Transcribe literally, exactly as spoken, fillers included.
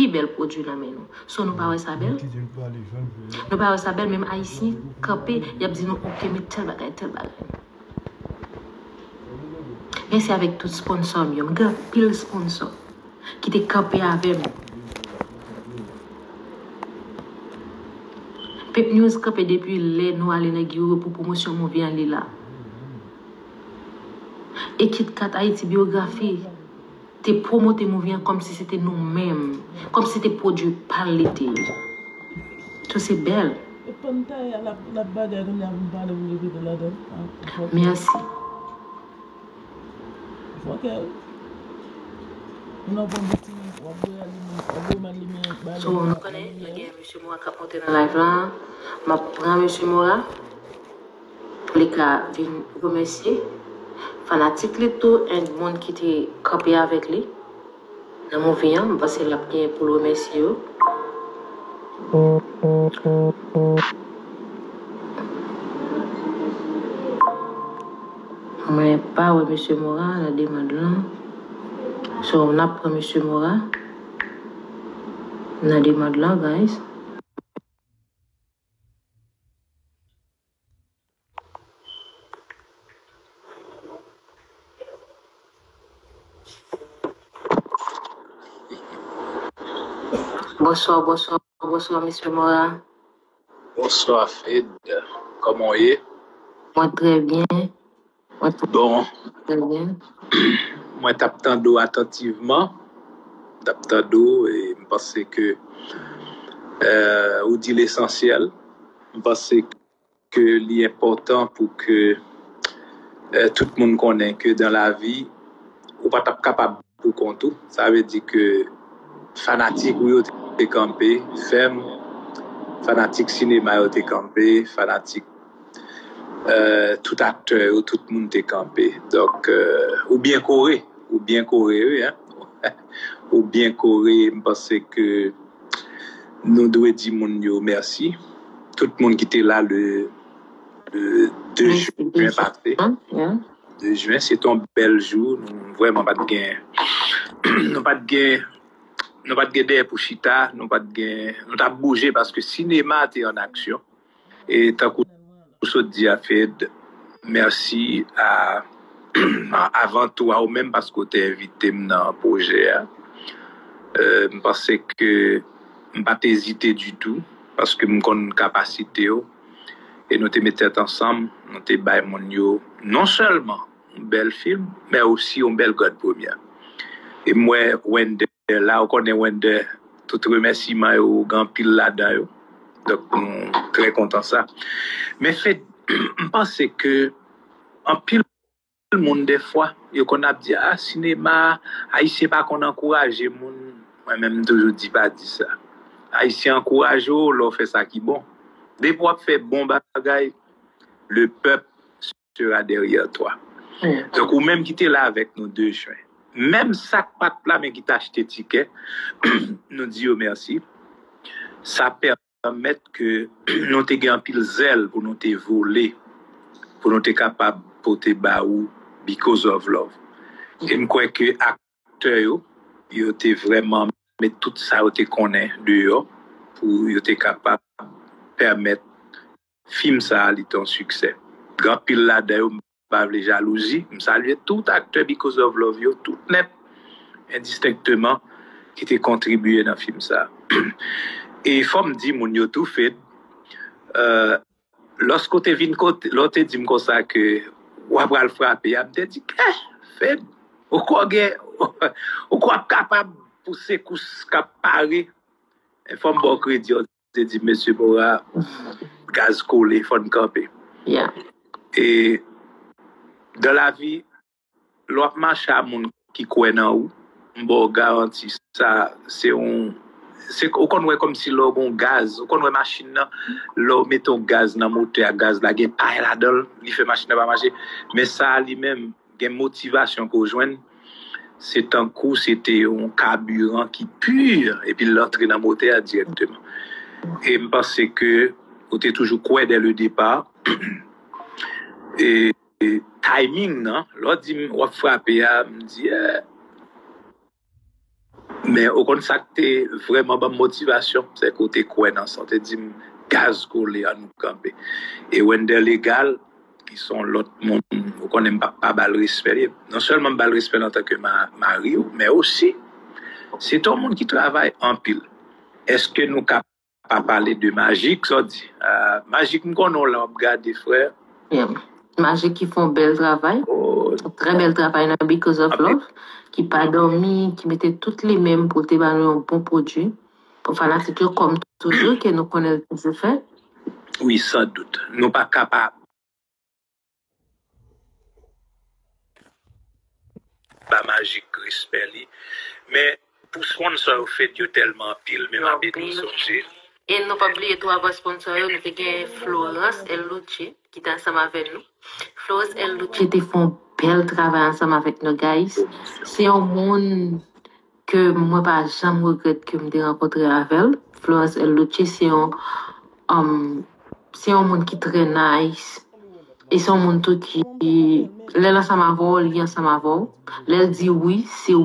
pi bèl pwodui nan men nou. So nou pa wè sa bèl? Nou pa wè sa bèl? Menm Ayisyen kanpe, y ap di nou, "Ok, met tèl bagay, tèl bagay." Mèsi avèk tout sponsò m yo. M gen anpil sponsò ki te kanpe avè m. Pep News kanpe depi lè nou ale nan Guerrero pou pwomosyon movie an li la. E Kit Kat Ayiti Biyografi te pwomote movie an kòmsi se te nou menm, kòmsi se te pwodui pa l li te ye. Tou se bèl. E pann tay a l ap, l ap bagay kounye a pou m pale pou repete ladan. Mèsi. Fòkè wi. Moun nan pran piti, w ap voye al limyè, w ap voye al limyè, bay So, nou konnen, nou gen Mesye Mora k ap monte nan live la. M ap pran Mesye Mora pou li ka vin remèsye fanatik li tou, and moun ki te kanpe avèk li nan movie an. M panse l ap gen pou l remèsye yo. Mwen pa wè Mesye Mora nan demand lan. So, n ap pran Mesye Mora nan demand lan, guys. Bonswa, bonswa, bonswa, Mesye Mora. Bonswa, Fed. Kòman w ye? Mwen trè byen. Mwen trè Bon, trè byen. Mwen t ap tande w atantivman. M t ap tande w e m panse ke, euh, ou di lesansyèl. M panse ke li enpòtan pou ke, euh, tout moun konnen ke dan lavi, ou pa t ap kapab pou kont ou. Sa vle di ke fanatik ou yo te kanpe fèm, fanatik sinema yo te kanpe, fanatik, euh, tout aktè yo, tout moun te kanpe. Donk, euh, ou byen kore, ou byen kore, wi, hein. Ou byen kore, m panse ke nou dwe di moun yo mèsi. Tout moun ki te la le, le de Mèsi, jen pase. Hein, yeah. De jen, se te yon bèl jou. Nou vrèman pa t gen, nou pa t gen, nou pa t gen dèyè pou chita, nou pa t gen, nou t ap bouje paske sinema te an aksyon. E tankou ou sot di a, Fed, mèsi a, avan tou a ou menm paske w te envite m nan pwojè a. Euh, m panse ke m pa t ezite ditou paske m konn kapasite w e nou te met tèt ansanm, nou te bay moun yo non sèlman yon bèl fim, men osi yon bèl gad premyè. E m wè Wender la, ou konnen Wender, tout remèsiman yo, gen anpil ladan yo. Donk, nou trè kontan sa. Men Fed, m panse ke anpil moun, dèfwa, yo konn ap di, "Ah, sinema, Ayisyen pa konn ankouraje moun." Mwen menm, m toujou di, "Pa di sa." Ayisyen ankouraje w lè w fè sa ki bon. Depi w ap fè bon bagay, le pèp sera derrière toi. Donk, ou menm ki te la avèk nou de jen, menm sa k pa t la, men ki t achte tikè, nou di yo mèsi. Sa pèmèt ke nou te gen anpil zèl pou nou te vole, pou nou te kapab pote ba ou Because of Love. E m kwè ke aktè yo, yo te vrèman met tout sa yo te konnen deyò pou yo te kapab pèmèt fim sa a, li te yon siksè. Gen anpil ladan yo, m pa vle jalouzi. M salye tout aktè Because of Love yo, tout nèt, endistenkteman, ki te kontribiye nan fim sa a. E fò m di moun yo tou, Fed, euh, lòske w te vin kote, lè w te di m konsa ke w ap pral frape a, m te di, "Eh, Fed, ou kwè w gen, ou kwè w ap kapab pou sekous k ap pare?" Fò m ba w kredi, w te di, "Mesye Mora, gaz kole, fò n kanpe." Yeah. E dan lavi, lè w ap mache a moun ki kwè nan ou, m ba w garanti, sa, se yon, se, ou konn wè kòmsi lè w gen yon gaz, ou konn wè machin nan, lè w mete yon gaz nan motè a, gaz la gen pay ladan l, li fè machin nan pa mache. Men sa a li menm, gen motivasyon ke w jwenn, se tankou se te yon kabiran ki pi, epi l antre nan motè a dirèkteman. E m panse ke ou te toujou kwè dè le depa, e, e timing nan, lè w di m w ap frape a, m di, eh, Men ou konn sa k te vrèman ban m motivasyon, se ke w te kwè nan sa, w te di m, "Gaz kole, ann nou kanpe." E Wendell Legal, ki se yon lòt moun, ou konnen m pa, pa ba l respè li. Non sèlman m ba l respè l antanke ma, mari w, men osi, se te yon moun ki travay anpil. Èske nou ka pa pale de Majik, sa w di? Ah, Majik, m konnen w la w ap gade, frè. Yeah. Majik ki fè yon bèl travay, Oh, trè bèl travay nan Because of Anpil. Love, ki pa dòmi, ki mete tout li menm pou te ba nou yon bon pwodui. Pou fanatik yo, kòm toujou, ke nou konnen l toujou fè. Wi, san dout. Nou pa kapab ba Majik respè li. Men pou sponsor yo fèt, yo tèlman anpil, men m ap ede w sonje. E nou pa bliye tou, avan sponsor yo, nou te gen Florence L. Lucci, ki te ansanm avè nou. Florence L. Lucci te fè yon bèl travay ansanm avèk nou, guys. Se yon moun ke mwen pa janm regrèt ke m te rankontre avè l. Florence L. Lucci, se yon, um, se yon moun ki trè nice. E se yon moun tou ki, lè l ansanm avè w, li ansanm avè w. Lè l di wi, se